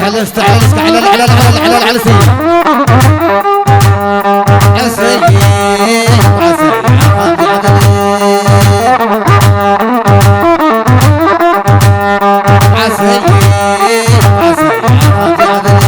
ሕለል እስተ፣ ሕለል እስከ፣ ሕለል፣ ሕለል፣ ሕለል፣ ሕለል፣ ሕለል እስከ። እሰይ፣ እሰይ፣ እሰይ፣ እሰይ፣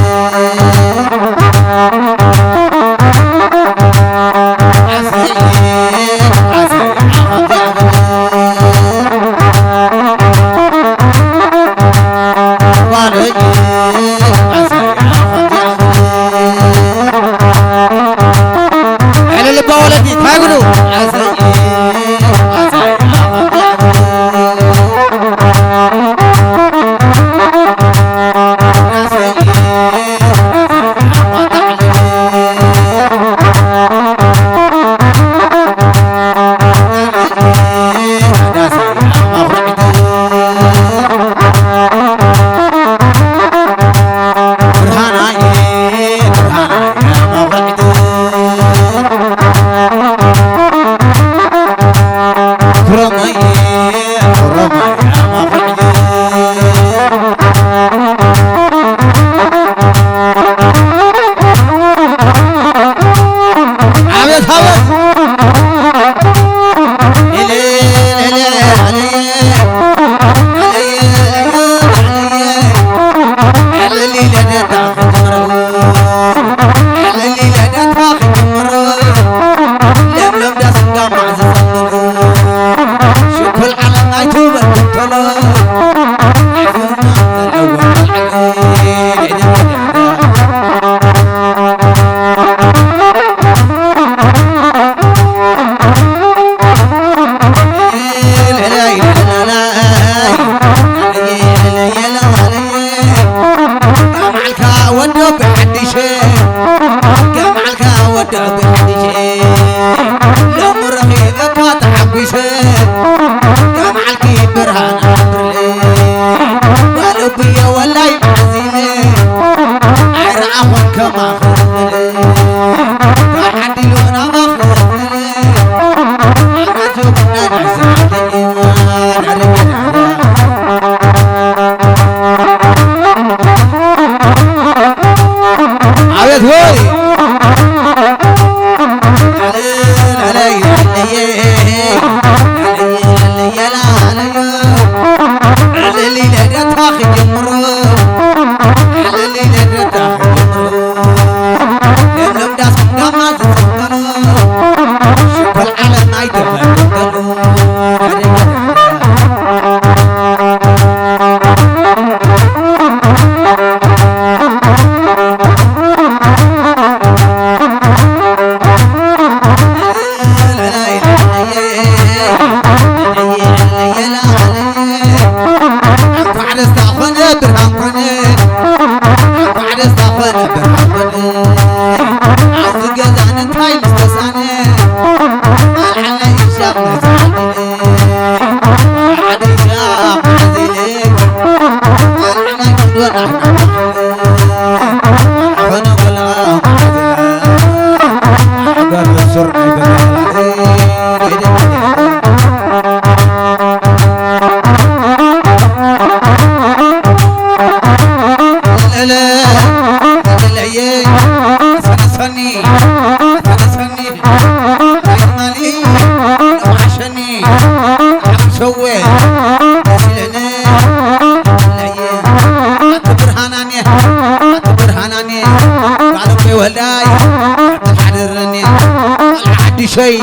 ሓድሸይ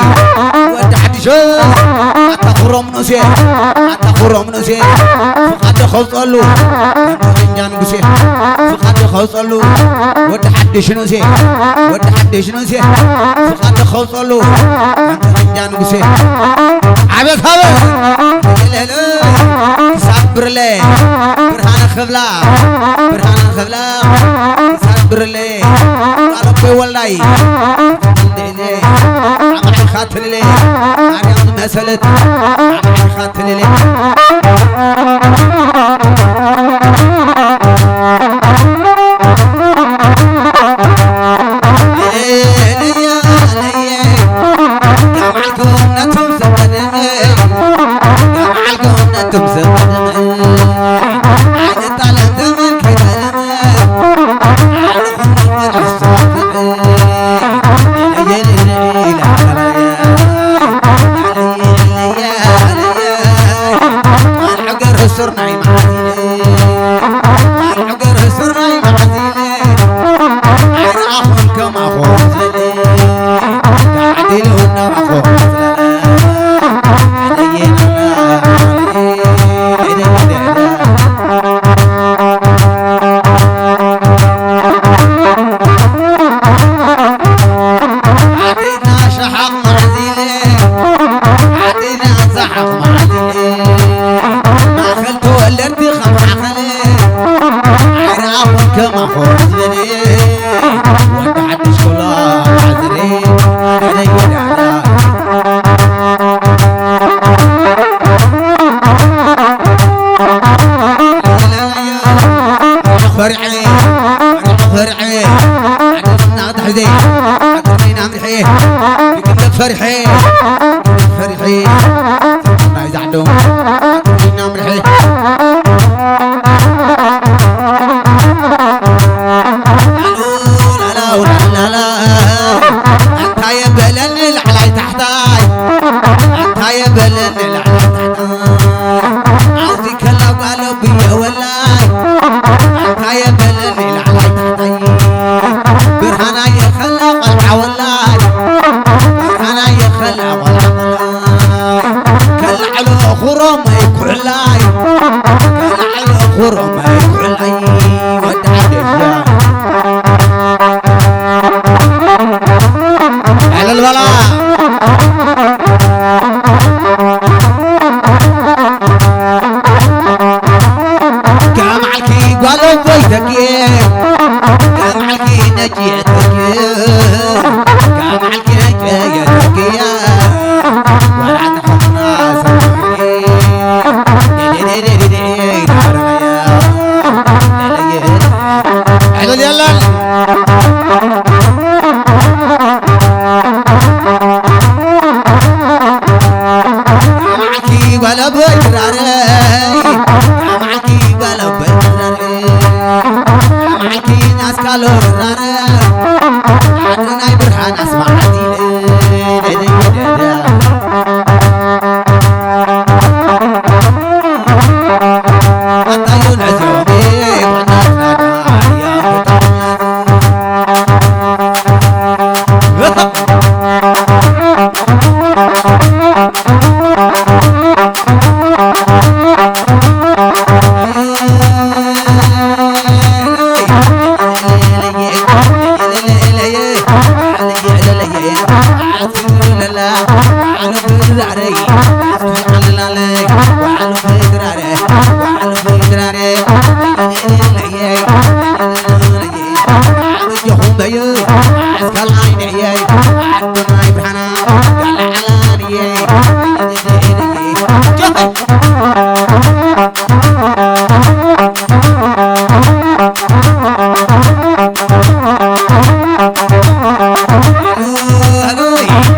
ወዲ ሓድሸይ ኣታ ክሮም ንኡሴ ኣታ ክሮም ንኡሴ ፍቓድ ከውፀሉ እንጃ ንጉሴ ፍቓድ ከውፀሉ ወዲ ሓድሽ ንኡሴ ወዲ ሓድሽ ንኡሴ ፍቓድ ከውፀሉ እንጃ ንጉሴ ዓቤት ሃበ ክሳብ ብርለ ብርሃነ ክብላ ብርሃነ ክብላ ክሳብ ብርለ ጓል ኣቦይ ወልዳይ ኣማዕልካ ትልለ ማርያም መሰለት ኣማዕልካ ትልለ ማእኸል ተወለድቲ ከም ሓኸለ፣ ዓይኒ ኣፎም ከም ኣኾር ዝብል፣ ወዲ ሓድሽ ኮላ ዝርኢ፣ ሕደይ ወዳዳ። ፈሪዐ፣ ፈሪዐ፣ ዓደትና ክትሕዜ፣ ዓደና ምርሒ፣ ይግደፍ ፈሪሐ፣ ይግደፍ ፈሪሐ፣ ናይ ዛዕዶ፣ ዓደና ምርሒ። ላላ፣ ላላ፣ እንታይ የበለኒ ላዕላይ ታሕታይ፣ እንታይ የበለኒ ላዕላይ ታሕታይ፣ ኣብዚ ከላ ጓል ብየ ወላይ፣ እንታይ የበለኒ ላዕላይ ታሕታይ፣ ብርሃና የኸላ ቆልዓ ወላይ፣ ብርሃና የኸላ ቆልዓ ወላይ፣ ከላዕሎ ኹሮም ኣይኩዕላይ፣ ከላዕሎ ኹሮም ኣይኩዕላይ፣ ወዲ ዓደያ። ዕልል በላ። ከመዓልኪ ጓል ኣቦይ ተኪኤ፣ ከመዓልኪ ነጂ ተኪኤ፣ ከመዓልኪ ነጂ ተኪኤ፣ ወራዕቲ ኾና ሰማዕኪ። ዕልል የለን። ኣማዕኪ ጓል ኣቦይ ድራረይ፣ ኣማዕኪ ጓል ኣቦይ ድራረይ፣ ኣማዕኪ ናስካሎ ድራረ፣ ኣዶናይ ብርሃን ኣስማዓቲ።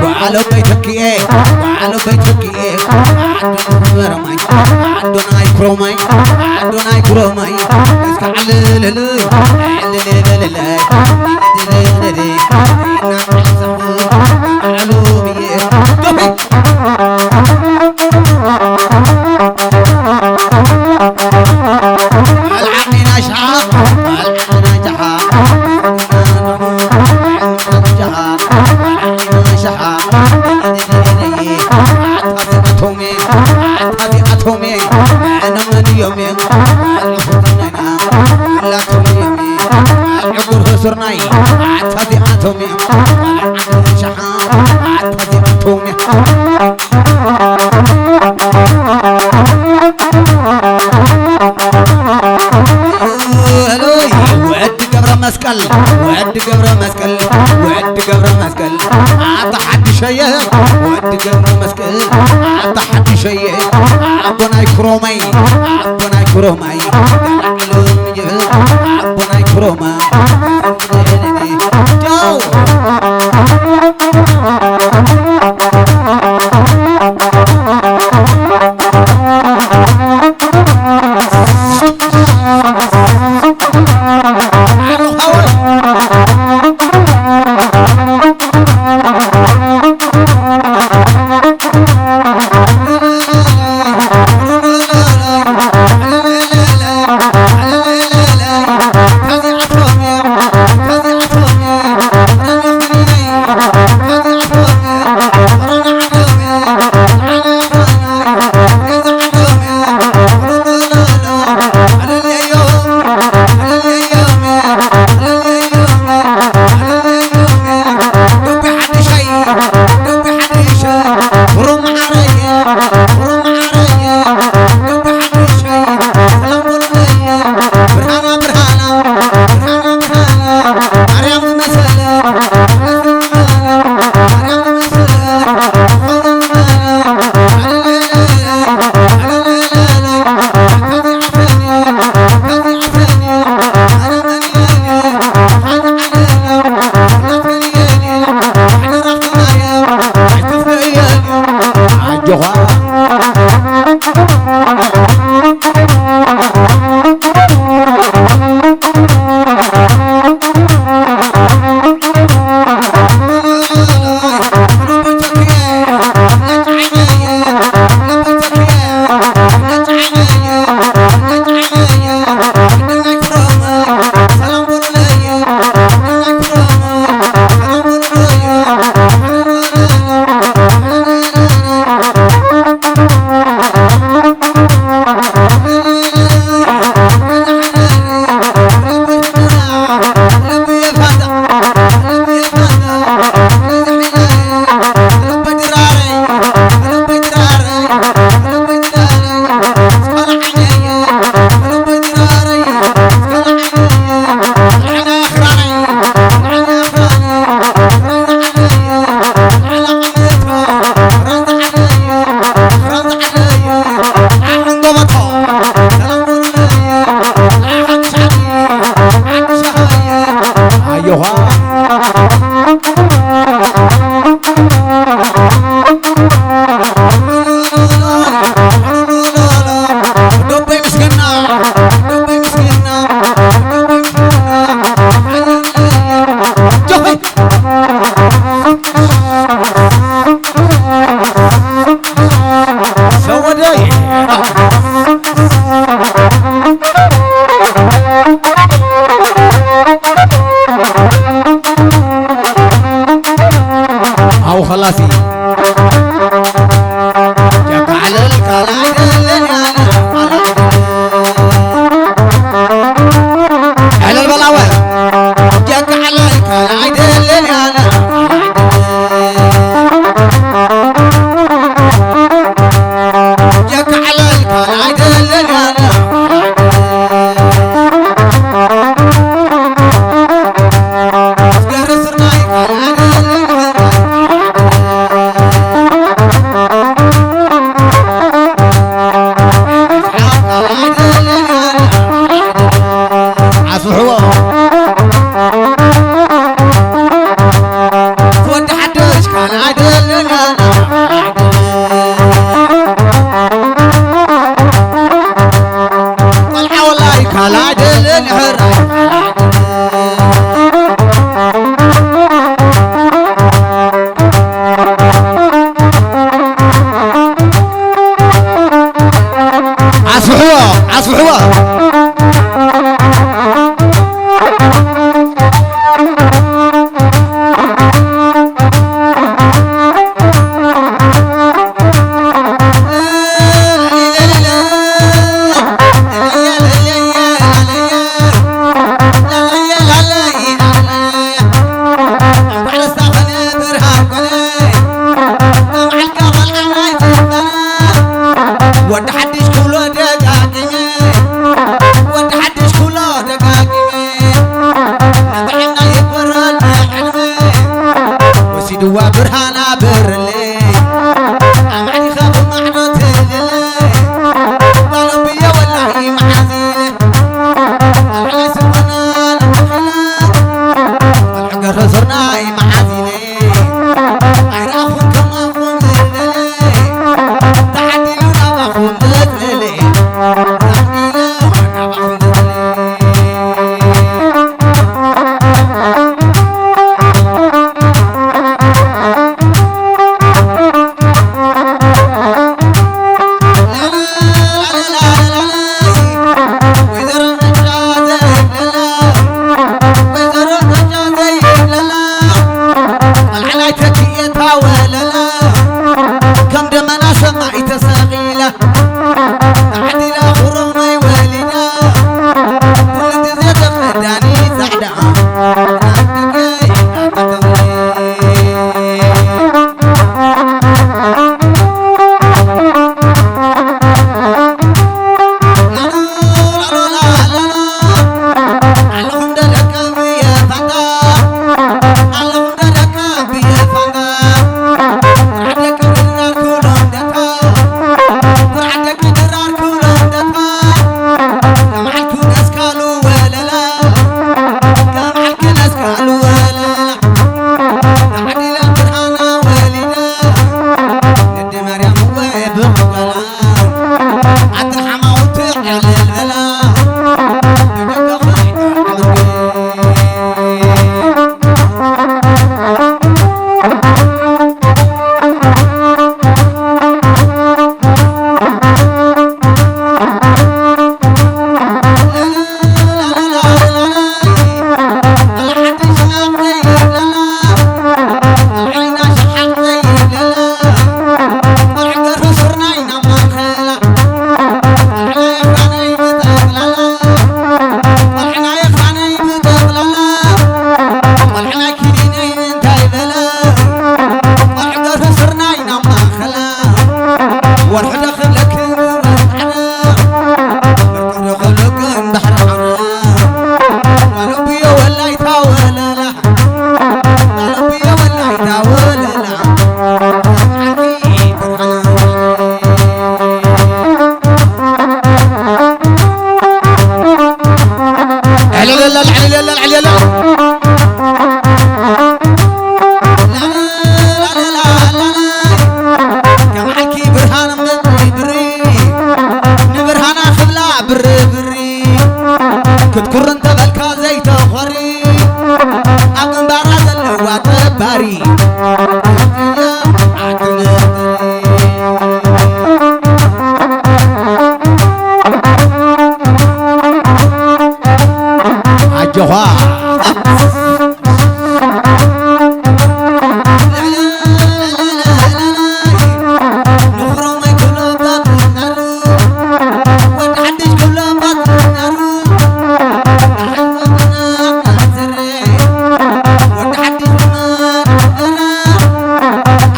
በዓል ኣቦይ ተኪኤ፣ በዓል ኣቦይ ተኪኤ፣ ኣዶናይ ክሮማይ፣ ኣዶናይ ክሮማይ፣ ኣዶናይ ክሮማይ፣ እስከ ዕልልልይ፣ ዕልልልልይ፣ ዕልልልልይ፣ እናተዓዘኹ፣ በዓሉ ብዬ፣ ዶቤ። ሱርናይ ኣታዚኣቶም እዮም። ሸሓ ኣታዚኣቶም እዮም። ወዲ ገብረ መስቀል፣ ወዲ ገብረ መስቀል፣ ወዲ ገብረ መስቀል፣ ኣታ ሓድሸየ፣ ወዲ ገብረ መስቀል፣ ኣታ ሓድሸየ፣ ኣቦናይ ክሮማይ፣ ኣቦናይ ክሮማይ፣ ኣቦናይ ክሮማ፣ ጨው። ወደይ ኣው ኸላሲ ጀካዕለል ካልኣይ ደለን ያለ ዕለል በላወ ጀካዕለል ካልኣይ ደለን ያለ ጀካዕለል ካልኣይ ደለን ያለ ኣስብሕዎ ወዲ ሓድሽ ካልኣይ ደለና ቆልዓ ወላይ ካልኣይ ደለና ሕራይ ኣስፍሕዎ ኣስፍሕዎ ወዲ ሓድሽ ክብሎ ደጋጊመ ወዲ ሓድሽ ክብሎ ደጋጊመ ንጥዕና ይበረል ዕድመ ወሲድዋ ብርሃና በርለይ ኣማዕዲኻ ብማዕዶ ትልለይ ባለብየ ወላሂ መሓዚነ ኣባዕላይ ስኾና ንመኺና ቆልዑ ገርዞርናይ መሓዚነ ኣይረኣኹን ከማኹም ዝበለ ተዓዲሉ ናባኹም ዝፅለ ተዓዲሉ ናባኹም ዝፅለ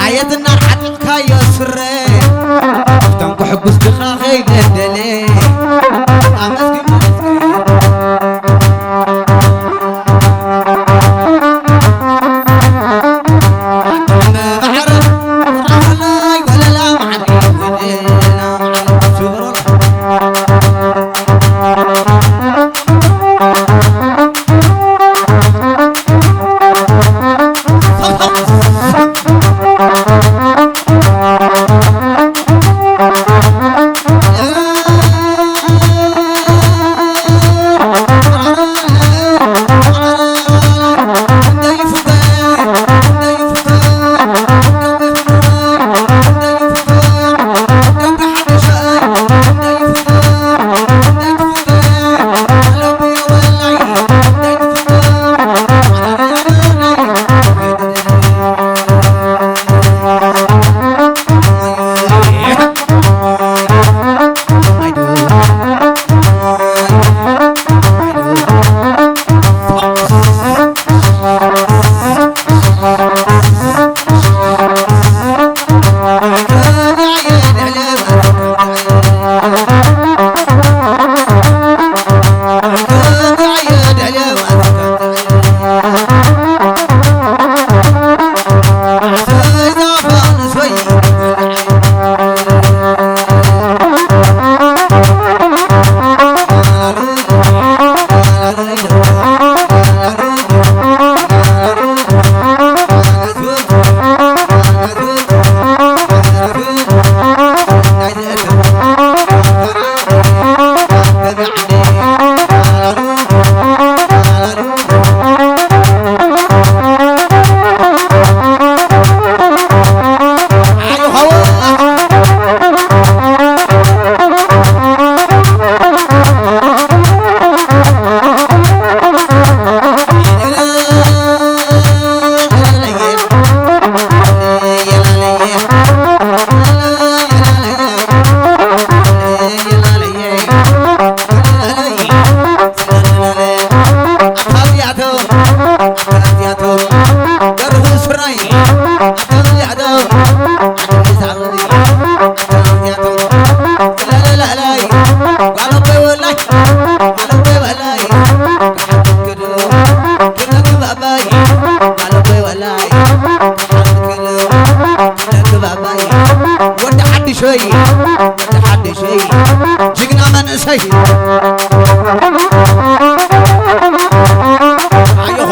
ኣየትና ሓጢጥካዮ ስረ ኣብቶም ክሕጉስ ድኻ ከይገደለ ኣመስግን ወዲ ሓድሸይ፣ ወዲ ሓድሸይ፣ ጅግና መንእሰይ። ኣዮኻ።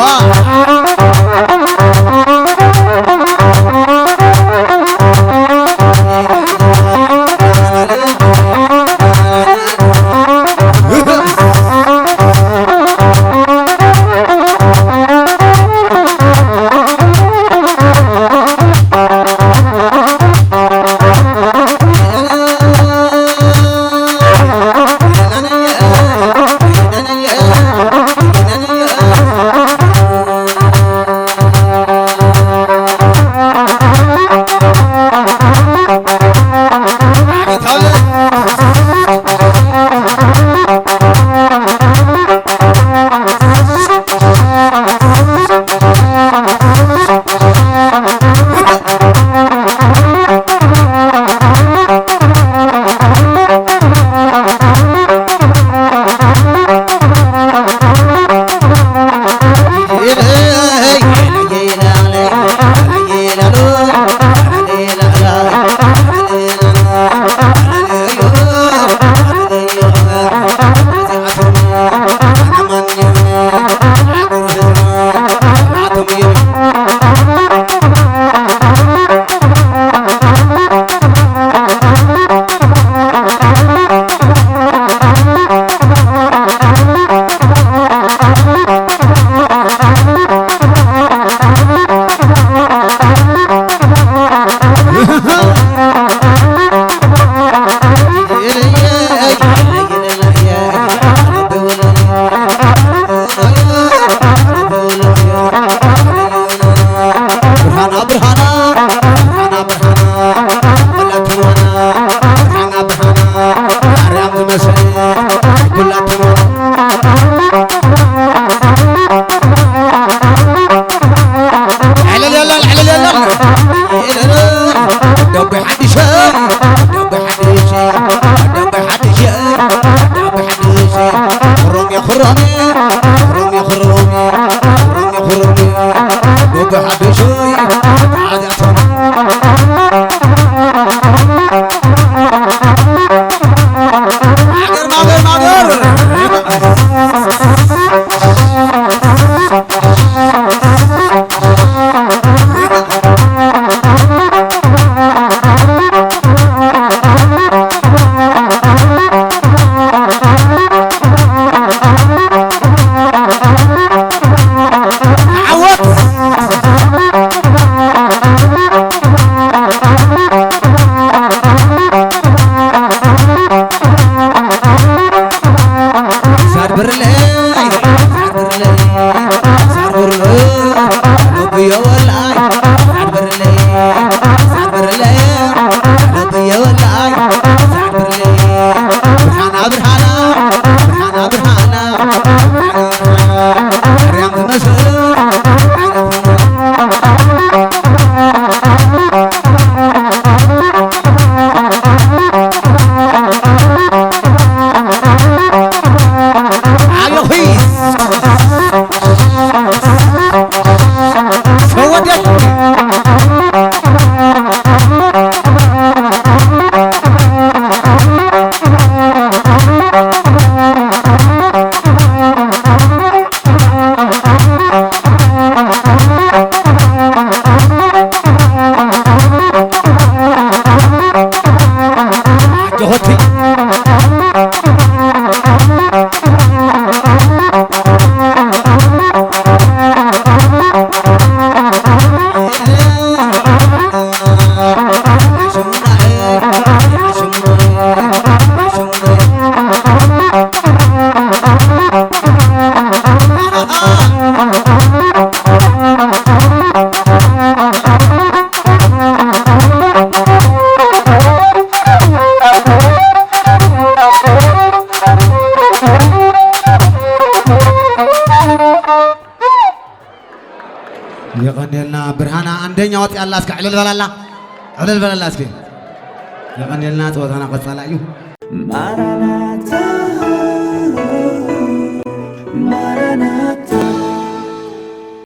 ሆቲ የቐንየልና ብርሃና። አንደኛ ወጥ ያላ እስከ ዕልል በላላ፣ ዕልል በላላ እስኪ። የቐንየልና። ፀወታና ቀፃላ እዩ። ማራናታ